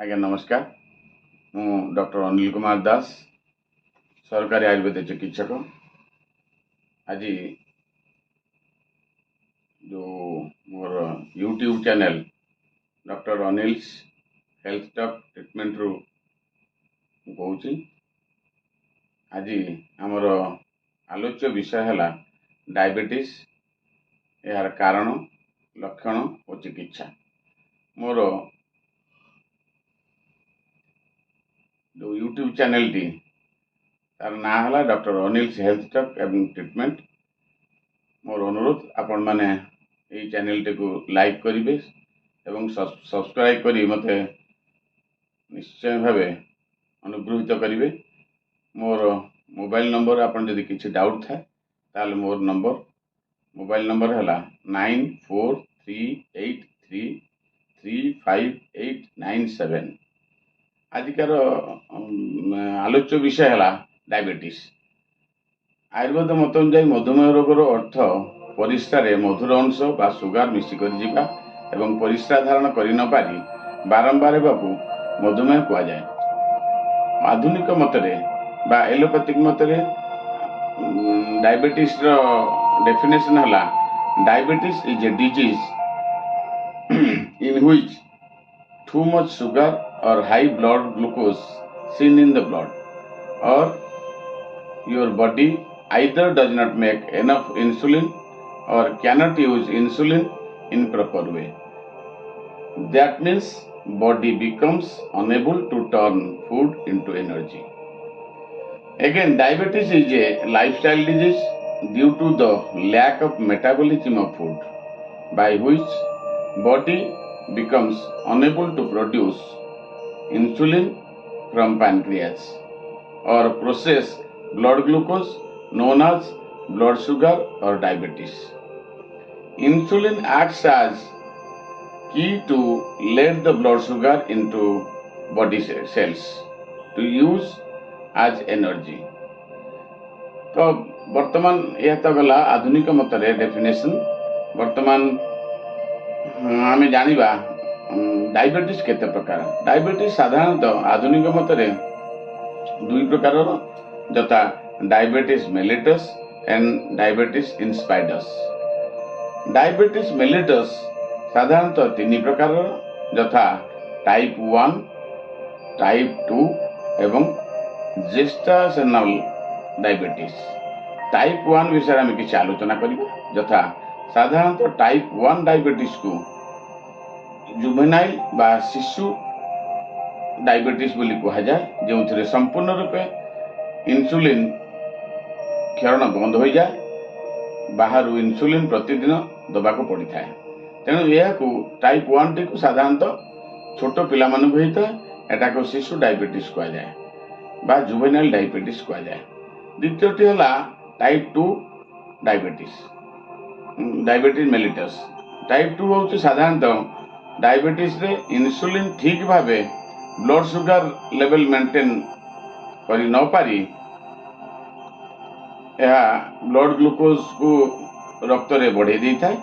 ଆଜ୍ଞା ନମସ୍କାର। ମୁଁ ଡକ୍ଟର ଅନିଲ କୁମାର ଦାସ, ସରକାରୀ ଆୟୁର୍ବେଦ ଚିକିତ୍ସକ। ଆଜି ଯେଉଁ ମୋର YouTube channel doctor Anil's health talk ଟ୍ରିଟମେଣ୍ଟରୁ ମୁଁ କହୁଛି। ଆଜି ଆମର ଆଲୋଚ୍ୟ ବିଷୟ ହେଲା ଡାଇବେଟିସ୍, ଏହାର କାରଣ, ଲକ୍ଷଣ ଓ ଚିକିତ୍ସା। ମୋର ଯେଉଁ ୟୁଟ୍ୟୁବ୍ ଚ୍ୟାନେଲ୍ଟି, ତାର ନାଁ ହେଲା ଡକ୍ଟର ଅନିଲ୍ସ ହେଲ୍ଥ ଟକ୍ ଏବଂ ଟ୍ରିଟମେଣ୍ଟ। ମୋର ଅନୁରୋଧ, ଆପଣମାନେ ଏଇ ଚ୍ୟାନେଲ୍ଟିକୁ ଲାଇକ୍ କରିବେ ଏବଂ ସବସ୍କ୍ରାଇବ୍ କରି ମୋତେ ନିଶ୍ଚୟ ଭାବେ ଅନୁଗୃହୀତ କରିବେ। ମୋର ମୋବାଇଲ ନମ୍ବର, ଆପଣ ଯଦି କିଛି ଡାଉଟ୍ ଥାଏ, ତାହେଲେ ମୋର ନମ୍ବର, ମୋବାଇଲ ନମ୍ବର ହେଲା 9438335897। ଆଜିକାର ଆଲୋଚ୍ୟ ବିଷୟ ହେଲା ଡାଇବେଟିସ୍। ଆୟୁର୍ବେଦ ମତ ଅନୁଯାୟୀ ମଧୁମେହ ରୋଗର ଅର୍ଥ ପରିସ୍ରାରେ ମଧୁର ଅଂଶ ବା ସୁଗାର ମିଶିକରି ଯିବା ଏବଂ ପରିସ୍ରା ଧାରଣ କରି ନପାରି ବାରମ୍ବାର ହେବାକୁ ମଧୁମେହ କୁହାଯାଏ। ଆଧୁନିକ ମତରେ ବା ଏଲୋପାଥିକ ମତରେ ଡାଇବେଟିସ୍ର ଡେଫିନେସନ୍ ହେଲା, "Diabetes is a disease in which too much sugar or high blood glucose seen in the blood, or your body either does not make enough insulin or cannot use insulin in proper way. That means body becomes unable to turn food into energy." Again, diabetes is a lifestyle disease due to the lack of metabolism of food, by which body becomes unable to produce insulin from pancreas or process blood glucose known as blood sugar or diabetes. Insulin acts as key to let the blood sugar into body cells to use as energy. ତ ବର୍ତ୍ତମାନ ଏହା ତ ଗଲା ଆଧୁନିକ ମତରେ definition. ବର୍ତ୍ତମାନ ଆମେ ଜାଣିବା ଡାଇବେଟିସ୍ କେତେ ପ୍ରକାର। ଡାଇବେଟିସ୍ ସାଧାରଣତଃ ଆଧୁନିକ ମତରେ ଦୁଇ ପ୍ରକାରର, ଯଥା diabetes mellitus and diabetes insipidus. Diabetes mellitus ସାଧାରଣତଃ ତିନି ପ୍ରକାରର, ଯଥା ଟାଇପ୍ 1, ଟାଇପ୍ 2 ଏବଂ ଜେଷ୍ଟାସନାଲ ଡାଇବେଟିସ୍। ଟାଇପ୍ 1 ବିଷୟରେ ଆମେ କିଛି ଆଲୋଚନା କରିବା। ଯଥା ସାଧାରଣତଃ ଟାଇପ୍ 1 ଡାଇବେଟିସ୍କୁ ଜୁଭେନାଇଲ୍ ବା ଶିଶୁ ଡାଇବେଟିସ୍ ବୋଲି କୁହାଯାଏ, ଯେଉଁଥିରେ ସମ୍ପୂର୍ଣ୍ଣ ରୂପେ ଇନ୍ସୁଲିନ୍ କ୍ଷରଣ ବନ୍ଦ ହୋଇଯାଏ। ବାହାରୁ ଇନ୍ସୁଲିନ୍ ପ୍ରତିଦିନ ଦେବାକୁ ପଡ଼ିଥାଏ। ତେଣୁ ଏହାକୁ ଟାଇପ୍ 1ଟିକୁ ସାଧାରଣତଃ ଛୋଟ ପିଲାମାନଙ୍କୁ ହେଇଥାଏ। ଏଟାକୁ ଶିଶୁ ଡାଇବେଟିସ୍ କୁହାଯାଏ ବା ଜୁଭେନାଇଲ୍ ଡାଇବେଟିସ୍ କୁହାଯାଏ। ଦ୍ୱିତୀୟଟି ହେଲା type 2 diabetes, diabetes mellitus. Type 2 ହେଉଛି ସାଧାରଣତଃ ଡାଇବେଟିସ୍ରେ ଇନ୍ସୁଲିନ୍ ଠିକ୍ ଭାବେ ବ୍ଲଡ୍ ସୁଗାର ଲେଭେଲ୍ ମେଣ୍ଟେନ୍ କରି ନପାରି ଏହା ବ୍ଲଡ୍ ଗ୍ଲୁକୋଜକୁ ରକ୍ତରେ ବଢ଼େଇ ଦେଇଥାଏ।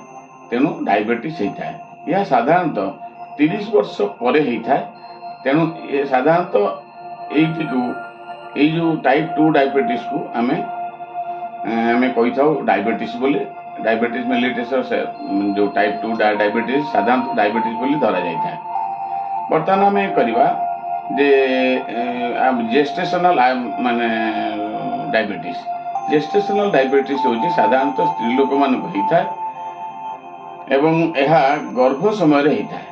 ତେଣୁ ଡାଇବେଟିସ୍ ହେଇଥାଏ। ଏହା ସାଧାରଣତଃ 30 ବର୍ଷ ପରେ ହେଇଥାଏ। ତେଣୁ ଏ ସାଧାରଣତଃ ଏଇଟିକୁ, ଏଇ ଯେଉଁ ଟାଇପ୍ 2 ଡାଇବେଟିସ୍କୁ ଆମେ କହିଥାଉ ଡାଇବେଟିସ୍ ବୋଲି। ଡାଇବେଟିସ୍ ମେଲିଟସ୍ର ଯେଉଁ ଟାଇପ୍ 2 ଡାଇବେଟିସ୍ ସାଧାରଣତଃ ଡାଇବେଟିସ୍ ବୋଲି ଧରାଯାଇଥାଏ। ବର୍ତ୍ତମାନ ଆମେ କରିବା ଯେ ଜେଷ୍ଟେସନାଲ ମାନେ ଡାଇବେଟିସ୍। ଜେଷ୍ଟେସନାଲ ଡାଇବେଟିସ୍ ହେଉଛି ସାଧାରଣତଃ ସ୍ତ୍ରୀ ଲୋକମାନଙ୍କୁ ହେଇଥାଏ ଏବଂ ଏହା ଗର୍ଭ ସମୟରେ ହେଇଥାଏ।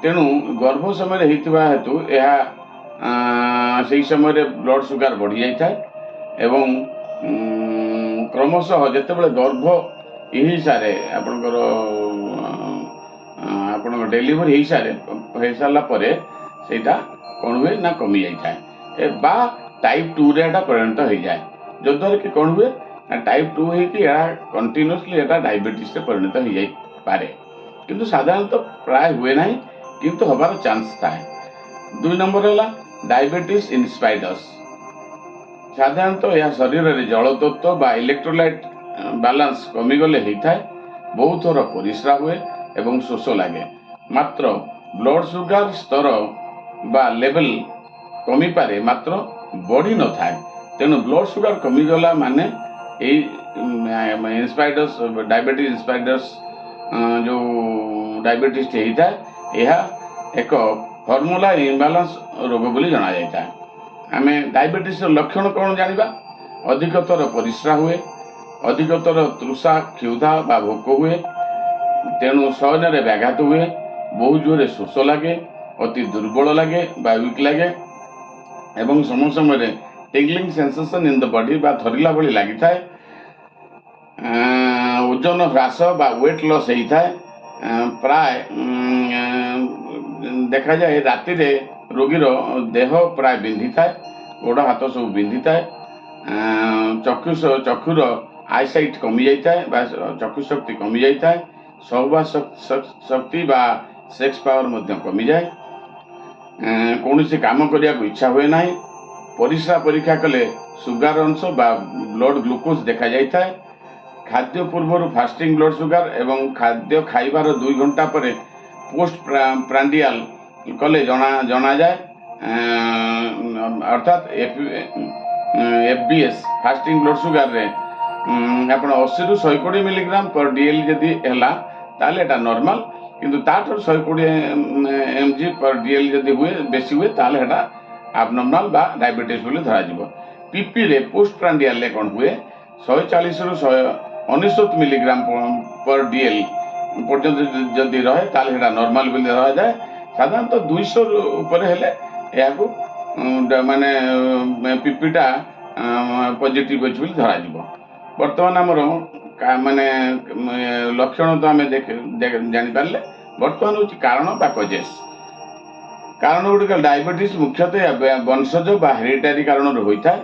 ତେଣୁ ଗର୍ଭ ସମୟରେ ହେଇଥିବା ହେତୁ ଏହା ସେଇ ସମୟରେ ବ୍ଲଡ୍ ସୁଗାର ବଢ଼ିଯାଇଥାଏ ଏବଂ କ୍ରମଶଃ ଯେତେବେଳେ ଗର୍ଭ ହେଇସାରେ, ଆପଣଙ୍କ ଡେଲିଭରି ହେଇସାରିଲା ପରେ ସେଇଟା କ'ଣ ହୁଏ ନା କମି ଯାଇଥାଏ ବା ଟାଇପ୍ 2ରେ ଏଟା ପରିଣତ ହେଇଯାଏ, ଯଦ୍ୱାରା କି କ'ଣ ହୁଏ ନା ଟାଇପ୍ 2 ହେଇକି ଏହା କଣ୍ଟିନ୍ୟୁଅସଲି ଏଟା ଡାଇବେଟିସ୍ରେ ପରିଣତ ହେଇଯାଇପାରେ। କିନ୍ତୁ ସାଧାରଣତଃ ପ୍ରାୟ ହୁଏ ନାହିଁ, କିନ୍ତୁ ହେବାର ଚାନ୍ସ ଥାଏ। ଦୁଇ ନମ୍ବର ହେଲା ଡାଇବେଟିସ୍ ଇନ୍ସିପାଇଡସ୍। ସାଧାରଣତଃ ଏହା ଶରୀରରେ ଜଳତତ୍ତ୍ୱ ବା ଇଲେକ୍ଟ୍ରୋଲାଇଟ୍ ବାଲାନ୍ସ କମିଗଲେ ହେଇଥାଏ। ବହୁତ ଥର ପରିସ୍ରା ହୁଏ ଏବଂ ଶୋଷ ଲାଗେ, ମାତ୍ର ବ୍ଲଡ୍ ସୁଗାର ସ୍ତର ବା ଲେଭେଲ କମିପାରେ, ମାତ୍ର ବଢ଼ି ନଥାଏ। ତେଣୁ ବ୍ଲଡ୍ ସୁଗାର କମିଗଲା ମାନେ ଏଇ ଇନ୍ସିପିଡସ୍, ଡାଇବେଟିସ୍ ଇନ୍ସିପିଡସ୍ ଯେଉଁ ଡାଇବେଟିସ୍ଟି ହେଇଥାଏ, ଏହା ଏକ ହର୍ମୋନାଲ ଇମ୍ବାଲାନ୍ସ ରୋଗ ବୋଲି ଜଣାଯାଇଥାଏ। ଆମେ ଡାଇବେଟିସ୍ର ଲକ୍ଷଣ କ'ଣ ଜାଣିବା? ଅଧିକତର ପରିସ୍ରା ହୁଏ, ଅଧିକତର ତୃଷା, କ୍ଷୁଧା ବା ଭୋକ ହୁଏ, ତେଣୁ ଶୟନରେ ବ୍ୟାଘାତ ହୁଏ, ବହୁ ଜୋରରେ ଶୋଷ ଲାଗେ, ଅତି ଦୁର୍ବଳ ଲାଗେ ବା ୱିକ୍ ଲାଗେ ଏବଂ ସମୟ ସମୟରେ tingling sensation in the body ବା ଥରିଲା ଭଳି ଲାଗିଥାଏ। ଓଜନ ହ୍ରାସ ବା ୱେଟ୍ ଲସ୍ ହେଇଥାଏ। ପ୍ରାୟ ଦେଖାଯାଏ ରାତିରେ ରୋଗୀର ଦେହ ପ୍ରାୟ ବିନ୍ଧିଥାଏ, ଗୋଡ଼ ହାତ ସବୁ ବିନ୍ଧିଥାଏ। ଚକ୍ଷୁର ଆଇସାଇଟ୍ କମିଯାଇଥାଏ ବା ଚକ୍ଷୁ ଶକ୍ତି କମିଯାଇଥାଏ। ସହବାସ ଶକ୍ତି ବା ସେକ୍ସ ପାୱାର ମଧ୍ୟ କମିଯାଏ। କୌଣସି କାମ କରିବାକୁ ଇଚ୍ଛା ହୁଏ ନାହିଁ। ପରିସ୍ରା ପରୀକ୍ଷା କଲେ ସୁଗାର ଅଂଶ ବା ବ୍ଲଡ୍ ଗ୍ଲୁକୋଜ୍ ଦେଖାଯାଇଥାଏ। ଖାଦ୍ୟ ପୂର୍ବରୁ ଫାଷ୍ଟିଂ ବ୍ଲଡ୍ ସୁଗାର ଏବଂ ଖାଦ୍ୟ ଖାଇବାର 2 ଘଣ୍ଟା ପରେ ପୋଷ୍ଟ ପ୍ରାଣ୍ଡିଆଲ କଲେ ଜଣାଯାଏ। ଅର୍ଥାତ୍ F B S, fasting blood ସୁଗାରରେ ଆପଣ 80ରୁ 120 ମିଲିଗ୍ରାମ ପର ଡିଏଲ୍ ଯଦି ହେଲା, ତାହେଲେ ଏଟା ନର୍ମାଲ। କିନ୍ତୁ ତାଠାରୁ 120 ଏମ୍ ଜି ପର ଡିଏଲ୍ ଯଦି ହୁଏ, ବେଶୀ ହୁଏ, ତାହେଲେ ସେଟା ଆବନର୍ମାଲ ବା ଡାଇବେଟିସ୍ ବୋଲି ଧରାଯିବ। ପିପିରେ, ପୋଷ୍ଟ ପ୍ରାଣ୍ଡିଆଲରେ କ'ଣ ହୁଏ? 140ରୁ 199 ମିଲିଗ୍ରାମ ପର ଡିଏଲ୍ ପର୍ଯ୍ୟନ୍ତ ଯଦି ରହେ, ତାହେଲେ ସେଟା ନର୍ମାଲ ବୋଲି ଧରାଯାଏ। ସାଧାରଣତଃ 200 ଉପରେ ହେଲେ ଏହାକୁ ମାନେ ପିପିଟା ପଜିଟିଭ ଅଛି ବୋଲି ଧରାଯିବ। ବର୍ତ୍ତମାନ ଆମର ମାନେ ଲକ୍ଷଣ ତ ଆମେ ଜାଣିପାରିଲେ। ବର୍ତ୍ତମାନ ହେଉଛି କାରଣ ବା କଜେସ୍। କାରଣ ଗୁଡ଼ିକ, ଡାଇବେଟିସ୍ ମୁଖ୍ୟତଃ ଏହା ବଂଶଜ ବା ହେରିଟାରୀ କାରଣରୁ ହୋଇଥାଏ।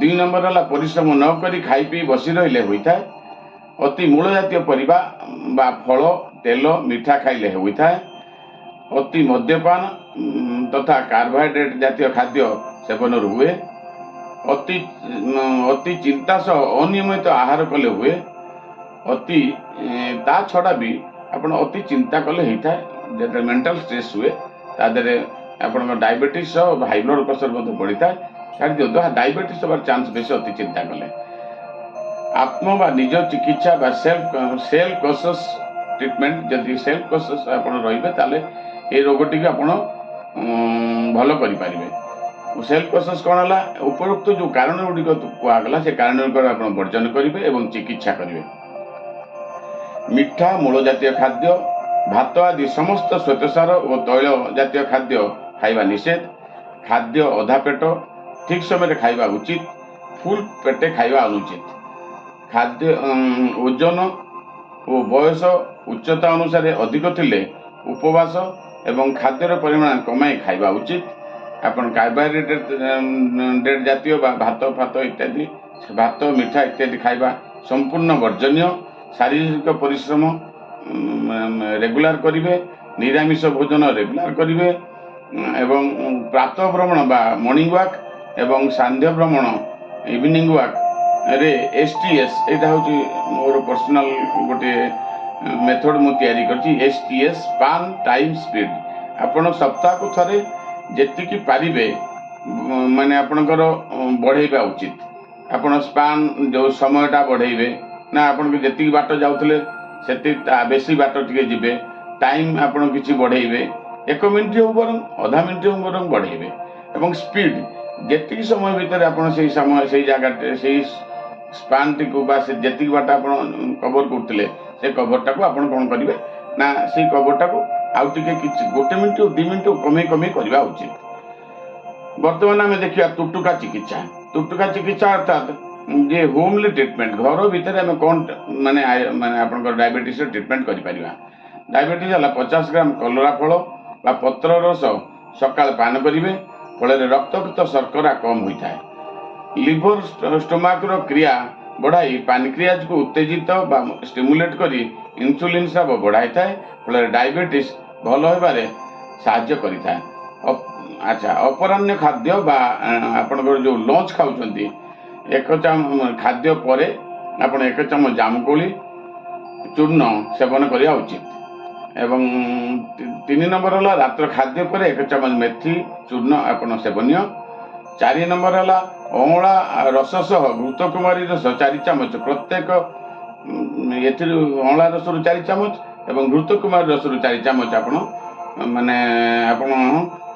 2 ନମ୍ବର ହେଲା ପରିଶ୍ରମ ନ କରି ଖାଇ ପିଇ ବସି ରହିଲେ ହୋଇଥାଏ। ଅତି ମୂଳ ଜାତୀୟ ପରିବା ବା ଫଳ, ତେଲ, ମିଠା ଖାଇଲେ ହୋଇଥାଏ। ଅତି ମଦ୍ୟପାନ ତଥା କାର୍ବୋହାଇଡ୍ରେଟ୍ ଜାତୀୟ ଖାଦ୍ୟ ସେବନରୁ ହୁଏ। ଅତି ଚିନ୍ତା ସହ ଅନିୟମିତ ଆହାର କଲେ ହୁଏ। ତା ଛଡ଼ା ବି ଆପଣ ଅତି ଚିନ୍ତା କଲେ ହେଇଥାଏ। ଯେତେବେଳେ ମେଣ୍ଟାଲ ଷ୍ଟ୍ରେସ୍ ହୁଏ, ତା ଦେହରେ ଆପଣଙ୍କ ଡାଇବେଟିସ୍ ସହ ହାଇ ବ୍ଲଡ୍ ପ୍ରେସର ମଧ୍ୟ ବଢ଼ିଥାଏ। ଛାଡ଼ି ଦିଅନ୍ତୁ, ଡାଇବେଟିସ୍ ହେବାର ଚାନ୍ସ ବେଶୀ ଅତି ଚିନ୍ତା କଲେ। ଆତ୍ମ ବା ନିଜ ଚିକିତ୍ସା ବା ସେଲ୍ଫ କନସିୟସ୍ ଟ୍ରିଟମେଣ୍ଟ, ଯଦି ସେଲ୍ଫ କନସିୟସ୍ ଆପଣ ରହିବେ, ତାହେଲେ ଏଇ ରୋଗଟିକୁ ଆପଣ ଭଲ କରିପାରିବେ। ସେଲ୍ଫ କନସିୟସ୍ କ'ଣ ହେଲା? ଉପରୋକ୍ତ ଯେଉଁ କାରଣ ଗୁଡ଼ିକ କୁହାଗଲା, ସେ କାରଣ ଗୁଡ଼ିକ ଆପଣ ବର୍ଜନ କରିବେ ଏବଂ ଚିକିତ୍ସା କରିବେ। ମିଠା, ମୂଳ ଜାତୀୟ ଖାଦ୍ୟ, ଭାତ ଆଦି ସମସ୍ତ ଶ୍ୱେତସାର ଓ ତୈଳ ଜାତୀୟ ଖାଦ୍ୟ ଖାଇବା ନିଷେଧ। ଖାଦ୍ୟ ଅଧା ପେଟ, ଠିକ୍ ସମୟରେ ଖାଇବା ଉଚିତ। ଫୁଲ ପେଟେ ଖାଇବା ଅନୁଚିତ। ଖାଦ୍ୟ ଓଜନ ଓ ବୟସ, ଉଚ୍ଚତା ଅନୁସାରେ ଅଧିକ ଥିଲେ ଉପବାସ ଏବଂ ଖାଦ୍ୟର ପରିମାଣ କମାଇ ଖାଇବା ଉଚିତ। ଆପଣ କାର୍ବୋହାଇଡ୍ରେଟ୍ ଜାତୀୟ ବା ଭାତ ଫାତ ଇତ୍ୟାଦି, ଭାତ, ମିଠା ଇତ୍ୟାଦି ଖାଇବା ସମ୍ପୂର୍ଣ୍ଣ ବର୍ଜନୀୟ। ଶାରୀରିକ ପରିଶ୍ରମ ରେଗୁଲାର କରିବେ, ନିରାମିଷ ଭୋଜନ ରେଗୁଲାର କରିବେ ଏବଂ ପ୍ରାତଃ ଭ୍ରମଣ ବା ମର୍ଣ୍ଣିଂ ୱାକ୍ ଏବଂ ସାନ୍ଧ୍ୟ ଭ୍ରମଣ, ଇଭିନିଂ ୱାକ୍ ରେ ଏସ୍ ଟି ଏସ୍, ଏଇଟା ହେଉଛି ମୋର ପର୍ସନାଲ ଗୋଟିଏ ମେଥଡ଼ ମୁଁ ତିଆରି କରିଛି, STS, span, time, speed. ଆପଣ ସପ୍ତାହକୁ ଥରେ ଯେତିକି ପାରିବେ ମାନେ ଆପଣଙ୍କର ବଢ଼େଇବା ଉଚିତ। ଆପଣ ସ୍ପାନ୍ ଯେଉଁ ସମୟଟା ବଢ଼େଇବେ ନା, ଆପଣଙ୍କୁ ଯେତିକି ବାଟ ଯାଉଥିଲେ ସେତିକି ତା ବେଶୀ ବାଟ ଟିକେ ଯିବେ। ଟାଇମ୍ ଆପଣ କିଛି ବଢ଼େଇବେ, 1 ମିନିଟ୍ ହଉ ବରଂ, ଅଧା ମିନିଟ୍ ହଉ ବରଂ ବଢ଼େଇବେ। ଏବଂ ସ୍ପିଡ୍, ଯେତିକି ସମୟ ଭିତରେ ଆପଣ ସେଇ ସମୟ, ସେଇ ଜାଗା, ସେଇ ସ୍ପାନ୍ଟିକୁ ବା ସେ ଯେତିକି ବାଟ ଆପଣ କଭର କରୁଥିଲେ, ସେ କଭରଟାକୁ ଆପଣ କ'ଣ କରିବେ ନା, ସେଇ କଭରଟାକୁ ଆଉ ଟିକେ କିଛି 1 ମିନିଟ୍ ହଉ, 2 ମିନିଟ୍ ହଉ, କମେଇ କମେଇ କରିବା ଉଚିତ। ବର୍ତ୍ତମାନ ଆମେ ଦେଖିବା ତୁଟୁକା ଚିକିତ୍ସା। ତୁଟୁକା ଚିକିତ୍ସା ଅର୍ଥାତ୍ ଯେ ହୋମଲି ଟ୍ରିଟମେଣ୍ଟ, ଘର ଭିତରେ ଆମେ କ'ଣ ମାନେ ଆପଣଙ୍କର ଡାଇବେଟିସ୍ର ଟ୍ରିଟମେଣ୍ଟ କରିପାରିବା। ଡାଇବେଟିସ୍ ହେଲା 50 ଗ୍ରାମ କଲରା ଫଳ ବା ପତ୍ର ରସ ସକାଳେ ପାନ କରିବେ, ଫଳରେ ରକ୍ତଗତ ଶର୍କରା କମ୍ ହୋଇଥାଏ। ଲିଭର, ଷ୍ଟୋମାକର କ୍ରିୟା ବଢ଼ାଇ ପାନକ୍ରିଆଜକୁ ଉତ୍ତେଜିତ ବା ଷ୍ଟିମୁଲେଟ୍ କରି ଇନ୍ସୁଲିନ୍ ସ୍ରାବ ବଢ଼ାଇଥାଏ, ଫଳରେ ଡାଇବେଟିସ୍ ଭଲ ହେବାରେ ସାହାଯ୍ୟ କରିଥାଏ। ଆଚ୍ଛା, ଅପରାହ୍ନ ଖାଦ୍ୟ ବା ଆପଣଙ୍କର ଯେଉଁ ଲଞ୍ଚ ଖାଉଛନ୍ତି, 1 ଚାମଚ ଖାଦ୍ୟ ପରେ ଆପଣ 1 ଚାମଚ ଜାମୁକୋଳି ଚୂର୍ଣ୍ଣ ସେବନ କରିବା ଉଚିତ। ଏବଂ ତିନି ନମ୍ବର ହେଲା, ରାତ୍ର ଖାଦ୍ୟ ପରେ ଏକ ଚାମଚ ମେଥି ଚୂର୍ଣ୍ଣ ଆପଣ ସେବନୀୟ। ଚାରି ନମ୍ବର ହେଲା, ଅଁଳା ରସ ସହ ଘୃତକୁମାରୀ ରସ 4 ଚାମଚ ପ୍ରତ୍ୟେକ। ଏଥିରୁ ଅଁଳା ରସରୁ 4 ଚାମଚ ଏବଂ ଘୃତକୁମାରୀ ରସରୁ 4 ଚାମଚ ଆପଣ ମାନେ ଆପଣ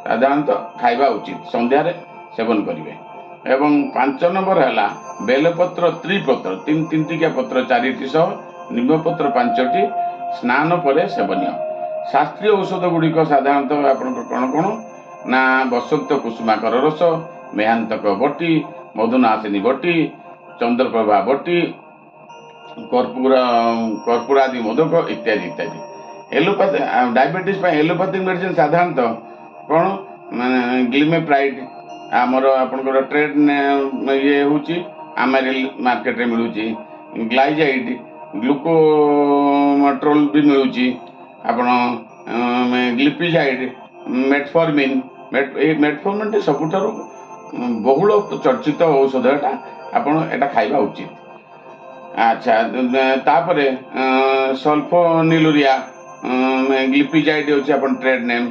ସାଧାରଣତଃ ଖାଇବା ଉଚିତ, ସନ୍ଧ୍ୟାରେ ସେବନ କରିବେ। ଏବଂ ପାଞ୍ଚ ନମ୍ବର ହେଲା, ବେଲପତ୍ର ତ୍ରିପତ୍ର, ତିନି ତିନିଟିକିଆ ପତ୍ର ଚାରିଟି ସହ ନିମ୍ବପତ୍ର ପାଞ୍ଚଟି ସ୍ନାନ ପରେ ସେବନୀୟ। ଶାସ୍ତ୍ରୀୟ ଔଷଧ ଗୁଡ଼ିକ ସାଧାରଣତଃ ଆପଣଙ୍କର କ'ଣ କ'ଣ ନା, ବସନ୍ତ କୁସୁମାକର ରସ, ମେହାନ୍ତକ ବଟି, ମଧୁନାଶିନୀ ବଟି, ଚନ୍ଦ୍ରପ୍ରଭା ବଟି, କର୍ପୂରାଦି ମୋଦକ ଇତ୍ୟାଦି ଇତ୍ୟାଦି। ଏଲୋପାଥି, ଡାଇବେଟିସ୍ ପାଇଁ ଏଲୋପାଥିକ୍ ମେଡିସିନ ସାଧାରଣତଃ କ'ଣ ମାନେ ଗ୍ଲିମେପ୍ରାଇଡ୍, ଆମର ଆପଣଙ୍କର ଟ୍ରେଡ୍ ଇଏ ହେଉଛି ଆମାରିଲ, ମାର୍କେଟରେ ମିଳୁଛି। ଗ୍ଲାଇଜାଇଡ୍, ଗ୍ଲୁକୋଟ୍ରୋଲ ବି ମିଳୁଛି। ଆପଣ ଗ୍ଲିପିଜାଇଡ୍, ମେଟଫର୍ମିନ୍। ଏଇ ମେଟଫର୍ମିନ୍ଟି ସବୁଠାରୁ ବହୁଳ ଚର୍ଚ୍ଚିତ ଔଷଧ ଏଟା, ଆପଣ ଏଟା ଖାଇବା ଉଚିତ। ଆଚ୍ଛା, ତାପରେ ସଲଫୋନିଲୁରିଆ, ଗ୍ଲିପିଜାଇଡ୍ ହେଉଛି ଆପଣ ଟ୍ରେଡ୍ ନେମ୍।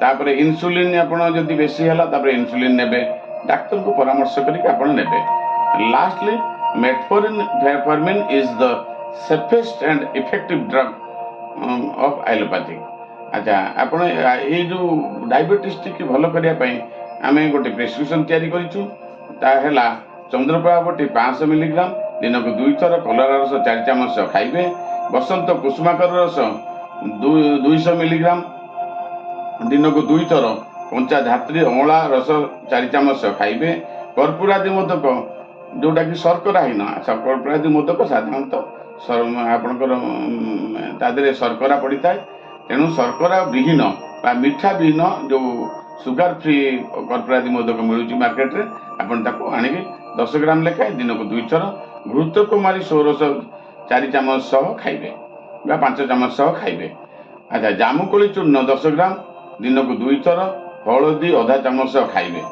ତାପରେ ଇନ୍ସୁଲିନ୍, ଆପଣ ଯଦି ବେଶୀ ହେଲା ତାପରେ ଇନ୍ସୁଲିନ୍ ନେବେ, ଡାକ୍ତରଙ୍କୁ ପରାମର୍ଶ କରିକି ଆପଣ ନେବେ। Lastly, metformin is the safest and effective drug of allopathic. ଆଚ୍ଛା, ଆପଣ ଏଇ ଯେଉଁ ଡାଇବେଟିସ୍ ଟିକେ ଭଲ କରିବା ପାଇଁ ଆମେ ଗୋଟେ ପ୍ରେସକ୍ରିପସନ୍ ତିଆରି କରିଛୁ। ତା ହେଲା, ଚନ୍ଦ୍ରପ୍ରଭା ବଟି 500 ମିଲିଗ୍ରାମ ଦିନକୁ ଦୁଇଥର କଲରା ରସ 4 ଚାମଚ ଖାଇବେ। ବସନ୍ତ କୁସୁମାକର ରସ 200 ମିଲିଗ୍ରାମ ଦିନକୁ ଦୁଇଥର କଞ୍ଚା ଧାତ୍ରୀ ଅଁଳା ରସ 4 ଚାମଚ ଖାଇବେ। କର୍ପୂରାଦି ମୋଦକ, ଯୋଉଟାକି ଶର୍କରାହୀନ। କର୍ପୂରାଦି ମୋଦକ ସାଧାରଣତଃ ଆପଣଙ୍କର ତା ଦେହରେ ଶର୍କରା ପଡ଼ିଥାଏ। ତେଣୁ ଶର୍କରା ବିହୀନ ବା ମିଠା ବିହୀନ ଯୋଉ ସୁଗାର ଫ୍ରି କର୍ପୂରାଦି ମୋଦକ ମିଳୁଛି ମାର୍କେଟରେ, ଆପଣ ତାକୁ ଆଣିକି 10 ଗ୍ରାମ ଲେଖାଏଁ ଦିନକୁ ଦୁଇଥର ଘୃତକୁମାରୀ ସୋରସ 4 ଚାମଚ ସହ ଖାଇବେ ବା 5 ଚାମଚ ସହ ଖାଇବେ। ଆଚ୍ଛା, ଜାମୁକୋଳି ଚୂର୍ଣ୍ଣ 10 ଗ୍ରାମ ଦିନକୁ ଦୁଇଥର ହଳଦୀ ଅଧା ଚାମଚ ସହ ଖାଇବେ।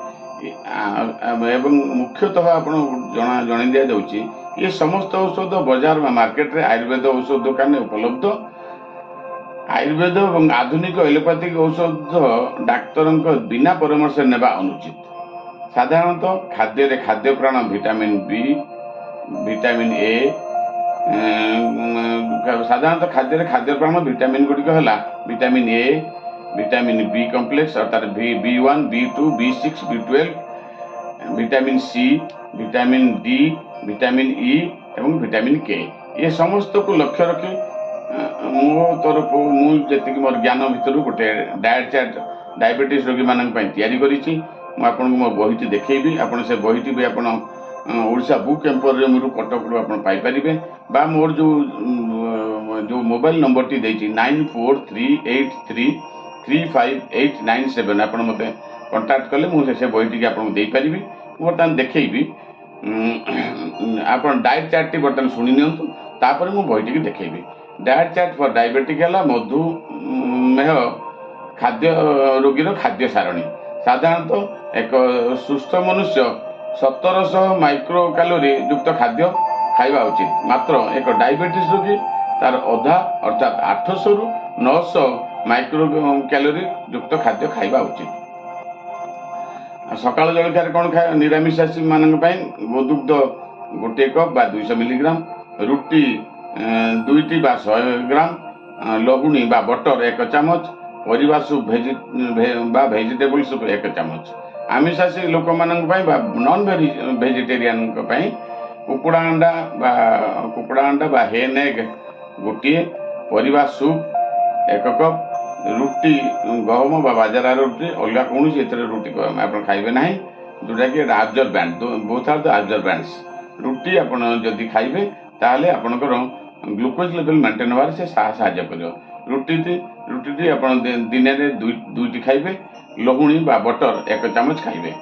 ଏବଂ ମୁଖ୍ୟତଃ ଆପଣ ଜଣାଇ ଦିଆଯାଉଛି, ଏ ସମସ୍ତ ଔଷଧ ବଜାର ବା ମାର୍କେଟରେ ଆୟୁର୍ବେଦ ଔଷଧ ଦୋକାନରେ ଉପଲବ୍ଧ। ଆୟୁର୍ବେଦ ଏବଂ ଆଧୁନିକ ଏଲୋପାଥିକ ଔଷଧ ଡାକ୍ତରଙ୍କ ବିନା ପରାମର୍ଶରେ ନେବା ଅନୁଚିତ। ସାଧାରଣତଃ ଖାଦ୍ୟରେ ଖାଦ୍ୟ ପ୍ରାଣ ଭିଟାମିନ୍ ବି, ଭିଟାମିନ୍ ଏ, ସାଧାରଣତଃ ଖାଦ୍ୟରେ ଖାଦ୍ୟ ପ୍ରାଣ ଭିଟାମିନ୍ ଗୁଡ଼ିକ ହେଲା vitamin A, vitamin B complex ଅର୍ଥାତ୍ B1, B2, B6, B12, vitamin C, vitamin D, vitamin E ଏବଂ ଭିଟାମିନ୍ କେ। ଏ ସମସ୍ତକୁ ଲକ୍ଷ୍ୟ ରଖି ମୋ ତରଫରୁ ମୁଁ ଯେତିକି ମୋର ଜ୍ଞାନ ଭିତରୁ ଗୋଟେ ଡାଏଟ୍ ଚାର୍ଟ ଡାଇବେଟିସ୍ ରୋଗୀମାନଙ୍କ ପାଇଁ ତିଆରି କରିଛି। ମୁଁ ଆପଣଙ୍କୁ ମୋ ବହିଟି ଦେଖେଇବି। ଆପଣ ସେ ବହିଟି ବି ଆପଣ ଓଡ଼ିଶା ବୁକ୍ ଏମ୍ପୋରିୟମରୁ, କଟକରୁ ଆପଣ ପାଇପାରିବେ ବା ମୋର ଯୋଉ ମୋବାଇଲ ନମ୍ବରଟି ଦେଇଛି, 9438335897, ଆପଣ ମୋତେ କଣ୍ଟାକ୍ଟ କଲେ ମୁଁ ସେ ବହିଟିକି ଆପଣଙ୍କୁ ଦେଇପାରିବି। ମୁଁ ବର୍ତ୍ତମାନ ଦେଖେଇବି। ଆପଣ ଡାଏଟ୍ ଚାର୍ଟଟି ବର୍ତ୍ତମାନ ଶୁଣି ନିଅନ୍ତୁ, ତାପରେ ମୁଁ ବହିଟିକି ଦେଖେଇବି। ଡାଏଟ୍ ଚାର୍ଟ ଫର୍ ଡାଇବେଟିକ୍ ହେଲା ମଧୁମେହ ଖାଦ୍ୟ ରୋଗୀର ଖାଦ୍ୟ ସାରଣୀ। ସାଧାରଣତଃ ଏକ ସୁସ୍ଥ ମନୁଷ୍ୟ 1700 ମାଇକ୍ରୋ କ୍ୟାଲୋରି ଯୁକ୍ତ ଖାଦ୍ୟ ଖାଇବା ଉଚିତ। ମାତ୍ର ଏକ ଡାଇବେଟିସ୍ ରୋଗୀ ତାର ଅଧା ଅର୍ଥାତ୍ 800ରୁ 900 ମାଇକ୍ରୋ କ୍ୟାଲୋରି ଯୁକ୍ତ ଖାଦ୍ୟ ଖାଇବା ଉଚିତ। ଆଉ ସକାଳ ଜଳଖିଆରେ କ'ଣ ଖାଇବା? ନିରାମିଷାସୀ ମାନଙ୍କ ପାଇଁ ଗୋଦୁଗ୍ଧ ଗୋଟିଏ କପ୍ ବା 200 ମିଲିଗ୍ରାମ, ରୁଟି ଦୁଇଟି ବା 100 ଗ୍ରାମ, ଲହୁଣୀ ବା ବଟର 1 ଚାମଚ, ପରିବା ସୁପ୍ ବା ଭେଜିଟେବଲ ସୁପ୍ 1 ଚାମଚ। ଆମିଷାସୀ ଲୋକମାନଙ୍କ ପାଇଁ ବା ନନ୍ ଭେଜିଟେରିଆନଙ୍କ ପାଇଁ କୁକୁଡ଼ା ଅଣ୍ଡା ବା ହେନ୍ ଏଗ୍ ଗୋଟିଏ, ପରିବା ସୁପ୍ 1 କପ୍, ରୁଟି ଗହମ ବା ବାଜରାର ରୁଟି, ଅଲଗା କୌଣସି ଏଥିରେ ରୁଟି ଆପଣ ଖାଇବେ ନାହିଁ, ଯୋଉଟାକି ଏଇଟା absorbent, both are the absorbents. ରୁଟି ଆପଣ ଯଦି ଖାଇବେ ତାହେଲେ ଆପଣଙ୍କର ଗ୍ଲୁକୋଜ ଲେଭେଲ ମେଣ୍ଟେନ୍ ହେବାରେ ସେ ସାହାଯ୍ୟ କରିବ। ରୁଟିଟି ଆପଣ ଦିନରେ ଦୁଇଟି ଖାଇବେ, ଲହୁଣୀ ବା ବଟର 1 ଚାମଚ ଖାଇବେ।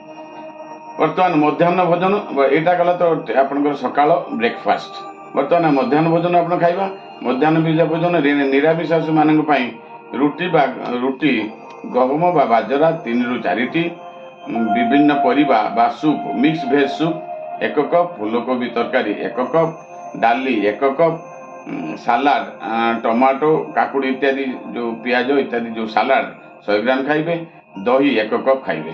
ବର୍ତ୍ତମାନ ମଧ୍ୟାହ୍ନ ଭୋଜନ। ଏଇଟା ଗଲା ତ ଆପଣଙ୍କର ସକାଳ ବ୍ରେକଫାଷ୍ଟ। ବର୍ତ୍ତମାନ ମଧ୍ୟାହ୍ନ ଭୋଜନ ଆପଣ ଖାଇବା। ମଧ୍ୟାହ୍ନ ଭୋଜନ ନିରାମିଷାସୀ ମାନଙ୍କ ପାଇଁ ରୁଟି ଗହମ ବା ବାଜରା ତିନିରୁ ଚାରିଟି, ବିଭିନ୍ନ ପରିବା ବା soup, mix veg soup 1 cup, ଫୁଲକୋବି ତରକାରୀ 1 କପ୍, ଡାଲି 1 କପ୍, ସାଲାଡ଼, ଟମାଟୋ, କାକୁଡ଼ି ଇତ୍ୟାଦି, ଯେଉଁ ପିଆଜ ଇତ୍ୟାଦି ଯେଉଁ ସାଲାଡ଼ 100 ଗ୍ରାମ ଖାଇବେ। ଦହି 1 କପ୍ ଖାଇବେ।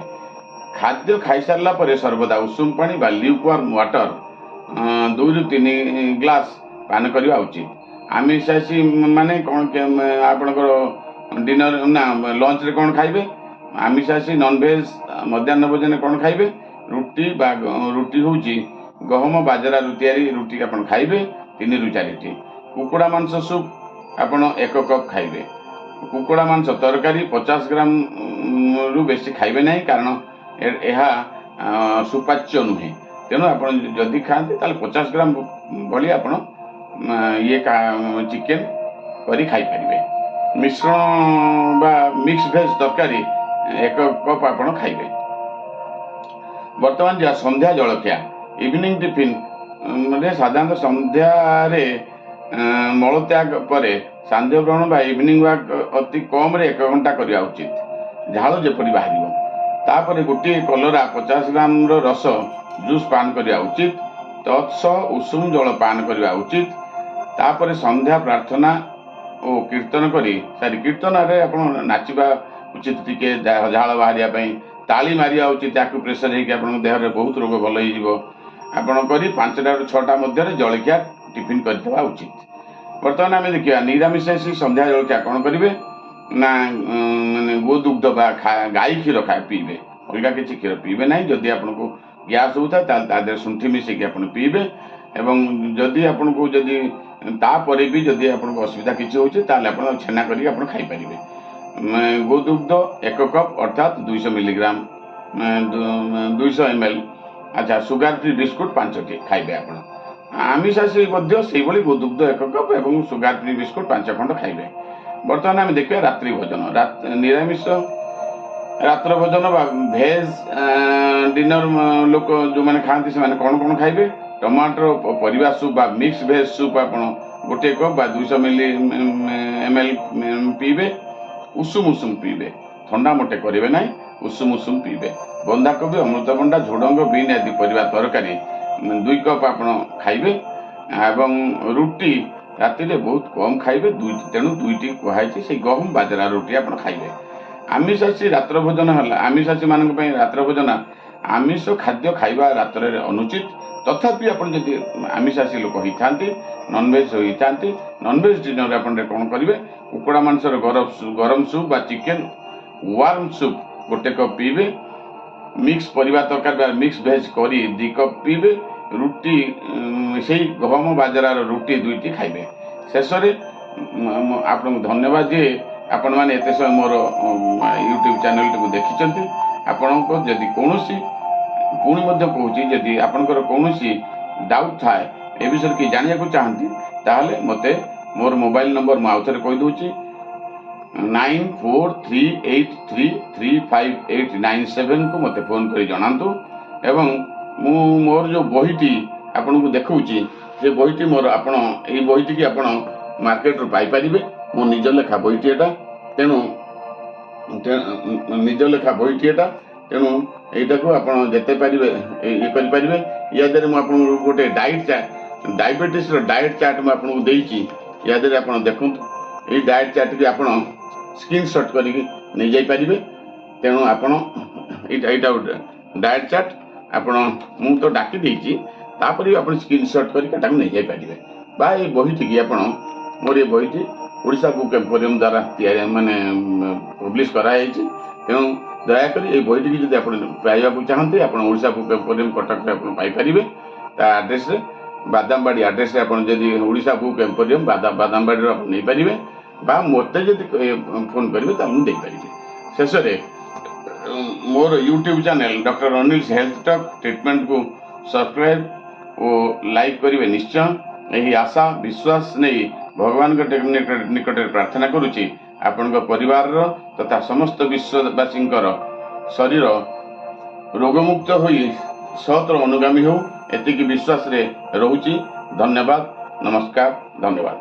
ଖାଦ୍ୟ ଖାଇସାରିଲା ପରେ ସର୍ବଦା ଉଷୁମ ପାଣି ବା ଲ୍ୟୁକୱାର୍ମ ୱାଟର 2ରୁ 3 ଗ୍ଲାସ୍ ପାନ କରିବା ଉଚିତ। ଆମିଷାଶୀ ମାନେ କ'ଣ ଆପଣଙ୍କର ଡିନର ନା ଲଞ୍ଚରେ କ'ଣ ଖାଇବେ? ଆମିଷାଶୀ, ନନଭେଜ୍ ମଧ୍ୟାହ୍ନ ଭୋଜନ କ'ଣ ଖାଇବେ? ରୁଟି ବା ରୁଟି ହେଉଛି ଗହମ, ବାଜରାରୁ ତିଆରି ରୁଟି ଆପଣ ଖାଇବେ ତିନିରୁ ଚାରିଟି। କୁକୁଡ଼ା ମାଂସ ସୁପ୍ ଆପଣ 1 କପ୍ ଖାଇବେ। କୁକୁଡ଼ା ମାଂସ ତରକାରୀ 50 ଗ୍ରାମ ରୁ ବେଶୀ ଖାଇବେ ନାହିଁ, କାରଣ ଏହା ସୁପାଚ୍ୟ ନୁହେଁ। ତେଣୁ ଆପଣ ଯଦି ଖାଆନ୍ତି, ତାହେଲେ 50 ଗ୍ରାମ ଭଳି ଆପଣ ଇଏ ଚିକେନ କରି ଖାଇପାରିବେ। ମିଶ୍ରଣ ବା ମିକ୍ସ ଭେଜ୍ ତରକାରୀ 1 କପ୍ ଆପଣ ଖାଇବେ। ବର୍ତ୍ତମାନ ଯିବା ସନ୍ଧ୍ୟା ଜଳଖିଆ, ଇଭିନିଂ ଟିଫିନ୍ ରେ। ସାଧାରଣତଃ ସନ୍ଧ୍ୟାରେ ମଳତ୍ୟାଗ ପରେ ସାନ୍ଧ୍ୟ ଭ୍ରମଣ ବା ଇଭିନିଂ ୱାକ୍ ଅତି କମରେ 1 ଘଣ୍ଟା କରିବା ଉଚିତ, ଝାଳ ଯେପରି ବାହାରିବ। ତାପରେ ଗୋଟିଏ କଲରା 50 ଗ୍ରାମର ରସ, ଜୁସ୍ ପାନ କରିବା ଉଚିତ। ତତ୍ସହ ଉଷୁମ ଜଳ ପାନ କରିବା ଉଚିତ। ତାପରେ ସନ୍ଧ୍ୟା ପ୍ରାର୍ଥନା ଓ କୀର୍ତ୍ତନ କରି ସାରି, କୀର୍ତ୍ତନରେ ଆପଣ ନାଚିବା ଉଚିତ ଟିକେ ଝାଳ ବାହାରିବା ପାଇଁ। ତାଳି ମାରିବା ଉଚିତ। ଆକୁ ପ୍ରେସର ହେଇକି ଆପଣଙ୍କ ଦେହରେ ବହୁତ ରୋଗ ଭଲ ହେଇଯିବ। ଆପଣ କରି 5ଟାରୁ 6ଟା ମଧ୍ୟରେ ଜଳଖିଆ, ଟିଫିନ୍ କରିଦେବା ଉଚିତ। ବର୍ତ୍ତମାନ ଆମେ ଦେଖିବା ନିରାମିଷାଶୀ ସନ୍ଧ୍ୟା ଜଳଖିଆ କ'ଣ କରିବେ ନା ମାନେ ଗୋଦୁଗ୍ଧ ବା ଗାଈ କ୍ଷୀର ପିଇବେ। ଅଲଗା କିଛି କ୍ଷୀର ପିଇବେ ନାହିଁ। ଯଦି ଆପଣଙ୍କୁ ଗ୍ୟାସ୍ ହେଉଥାଏ, ତାହେଲେ ତା ଦେହରେ ଶୁଣ୍ଠି ମିଶେଇକି ଆପଣ ପିଇବେ। ଏବଂ ଯଦି ଆପଣଙ୍କୁ ଯଦି ତାପରେ ବି ଯଦି ଆପଣଙ୍କୁ ଅସୁବିଧା କିଛି ହେଉଛି, ତାହେଲେ ଆପଣ ଛେନା କରିକି ଆପଣ ଖାଇପାରିବେ। ଗୋଦୁଗ୍ଧ 1 କପ୍, ଅର୍ଥାତ୍ 200 ମିଲିଗ୍ରାମ, 200 ml। ଆଚ୍ଛା, ସୁଗାର ଫ୍ରି ବିସ୍କୁଟ ପାଞ୍ଚଟି ଖାଇବେ ଆପଣ। ଆମିଷାଶୀ ମଧ୍ୟ ସେଇଭଳି ଗୋଦୁଗ୍ଧ 1 କପ୍ ଏବଂ ସୁଗାର ଫ୍ରି ବିସ୍କୁଟ ପାଞ୍ଚ ଖଣ୍ଡ ଖାଇବେ। ବର୍ତ୍ତମାନ ଆମେ ଦେଖିବା ରାତ୍ରି ଭୋଜନ। ନିରାମିଷ ରାତ୍ର ଭୋଜନ ବା ଭେଜ୍ ଡିନର ଲୋକ ଯେଉଁମାନେ ଖାଆନ୍ତି, ସେମାନେ କ'ଣ କ'ଣ ଖାଇବେ? ଟମାଟର ପରିବା ସୁପ୍ ବା ମିକ୍ସ ଭେଜ୍ ସୁପ୍ ଆପଣ ଗୋଟିଏ କପ୍ ବା 200 ମିଲି ml ପିଇବେ। ଉଷୁମ ଉଷୁମ ପିଇବେ, ଥଣ୍ଡା ମୋଟେ କରିବେ ନାହିଁ। ଉଷୁମ ଉଷୁମ ପିଇବେ। ବନ୍ଧାକୋବି, ଅମୃତଭଣ୍ଡା, ଝୁଡ଼ଙ୍ଗ, ବିନ୍ ଆଦି ପରିବା ତରକାରୀ 2 କପ୍ ଆପଣ ଖାଇବେ। ଏବଂ ରୁଟି ରାତିରେ ବହୁତ କମ୍ ଖାଇବେ, ଦୁଇଟି। ତେଣୁ ଦୁଇଟି କୁହାଯାଇଛି, ସେଇ ଗହମ ବାଜରା ରୁଟି ଆପଣ ଖାଇବେ। ଆମିଷାଶୀ ରାତ୍ର ଭୋଜନ ହେଲା, ଆମିଷାଶୀ ମାନଙ୍କ ପାଇଁ ରାତ୍ର ଭୋଜନ, ଆମିଷ ଖାଦ୍ୟ ଖାଇବା ରାତ୍ରରେ ଅନୁଚିତ। ତଥାପି ଆପଣ ଯଦି ଆମିଷାଶୀ ଲୋକ ହେଇଥାନ୍ତି, ନନଭେଜ୍ ହେଇଥାନ୍ତି, ନନଭେଜ୍ ଡିନରରେ ଆପଣ କ'ଣ କରିବେ? କୁକୁଡ଼ା ମାଂସର ଗରମ ସୁପ୍ ବା ଚିକେନ ୱାର୍ମ ସୁପ୍ ଗୋଟେ କପ୍ ପିଇବେ। ମିକ୍ସ ପରିବା ତରକାରୀ ବା ମିକ୍ସ ଭେଜ୍ କରି 2 କପ୍ ପିଇବେ। ରୁଟି ସେଇ ଗହମ ବାଜରାର ରୁଟି ଦୁଇଟି ଖାଇବେ। ଶେଷରେ ମୁଁ ଆପଣଙ୍କୁ ଧନ୍ୟବାଦ ଦିଏ, ଆପଣମାନେ ଏତେ ସମୟ ମୋର ୟୁଟ୍ୟୁବ୍ ଚ୍ୟାନେଲଟିକୁ ଦେଖିଛନ୍ତି। ଆପଣଙ୍କ ଯଦି କୌଣସି, ପୁଣି ମଧ୍ୟ କହୁଛି, ଯଦି ଆପଣଙ୍କର କୌଣସି ଡାଉଟ୍ ଥାଏ, ଏ ବିଷୟରେ କି ଜାଣିବାକୁ ଚାହାନ୍ତି, ତାହେଲେ ମୋତେ ମୋର ମୋବାଇଲ ନମ୍ବର ମୁଁ ଆଉଥରେ କହିଦେଉଛି, 9438335897କୁ ମୋତେ ଫୋନ୍ କରି ଜଣାନ୍ତୁ। ଏବଂ ମୁଁ ମୋର ଯେଉଁ ବହିଟି ଆପଣଙ୍କୁ ଦେଖାଉଛି, ସେ ବହିଟି ମୋର, ଆପଣ ଏଇ ବହିଟିକି ଆପଣ ମାର୍କେଟରୁ ପାଇପାରିବେ। ମୋ ନିଜ ଲେଖା ବହିଟି ଏଟା। ତେଣୁ ନିଜ ଲେଖା ବହିଟି ଏଟା। ତେଣୁ ଏଇଟାକୁ ଆପଣ ଯେତେ ପାରିବେ ଇଏ କରିପାରିବେ। ୟା ଦେହରେ ମୁଁ ଆପଣଙ୍କୁ ଗୋଟେ ଡାଇଟ୍ ଚାର୍ଟ, ଡାଇବେଟିସ୍ର ଡାଏଟ୍ ଚାର୍ଟ ମୁଁ ଆପଣଙ୍କୁ ଦେଇଛି। ୟା ଦେହରେ ଆପଣ ଦେଖନ୍ତୁ, ଏଇ ଡାଏଟ୍ ଚାର୍ଟକି ଆପଣ ସ୍କ୍ରିନସଟ୍ କରିକି ନେଇଯାଇପାରିବେ। ତେଣୁ ଆପଣ ଏଇଟା ଗୋଟେ ଡାଏଟ୍ ଚାର୍ଟ। ଆପଣ, ମୁଁ ତ ଡାକି ଦେଇଛି, ତାପରେ ବି ଆପଣ ସ୍କ୍ରିନସଟ୍ କରିକି ଏଟାକୁ ନେଇଯାଇପାରିବେ। ବା ଏଇ ବହିଟିକି ଆପଣ, ମୋର ଏ ବହିଟି ଓଡ଼ିଶା ବୁକ୍ ଏମ୍ପୋରିୟମ୍ ଦ୍ୱାରା ତିଆରି, ମାନେ ପବ୍ଲିଶ କରାଯାଇଛି। ତେଣୁ ଦୟାକରି ଏଇ ବହିଟିକି ଯଦି ଆପଣ ପାଇବାକୁ ଚାହାନ୍ତି, ଆପଣ ଓଡ଼ିଶା ବୁକ୍ ଏମ୍ପୋରିୟମ୍ କଟକରେ ଆପଣ ପାଇପାରିବେ। ତା ଆଡ୍ରେସରେ, ବାଦାମବାଡ଼ି ଆଡ୍ରେସରେ ଆପଣ ଯଦି ଓଡ଼ିଶା ବୁକ୍ ଏମ୍ପୋରିୟମ୍ ବାଦାମବାଡ଼ିରୁ ଆପଣ ନେଇପାରିବେ ବା ମୋତେ ଯଦି ଫୋନ୍ କରିବେ, ତାହେଲେ ମୁଁ ଦେଇପାରିବି। ଶେଷରେ ମୋର YouTube channel doctor Anil's health talk ଟ୍ରିଟମେଣ୍ଟକୁ ସବସ୍କ୍ରାଇବ୍ ଓ ଲାଇକ୍ କରିବେ ନିଶ୍ଚୟ। ଏହି ଆଶା ବିଶ୍ୱାସ ନେଇ ଭଗବାନଙ୍କ ନିକଟରେ ପ୍ରାର୍ଥନା କରୁଛି, ଆପଣଙ୍କ ପରିବାରର ତଥା ସମସ୍ତ ବିଶ୍ୱବାସୀଙ୍କର ଶରୀର ରୋଗମୁକ୍ତ ହୋଇ ସତର ଅନୁଗାମୀ ହେଉ, ଏତିକି ବିଶ୍ୱାସରେ ରହୁଛି। ଧନ୍ୟବାଦ, ନମସ୍କାର, ଧନ୍ୟବାଦ।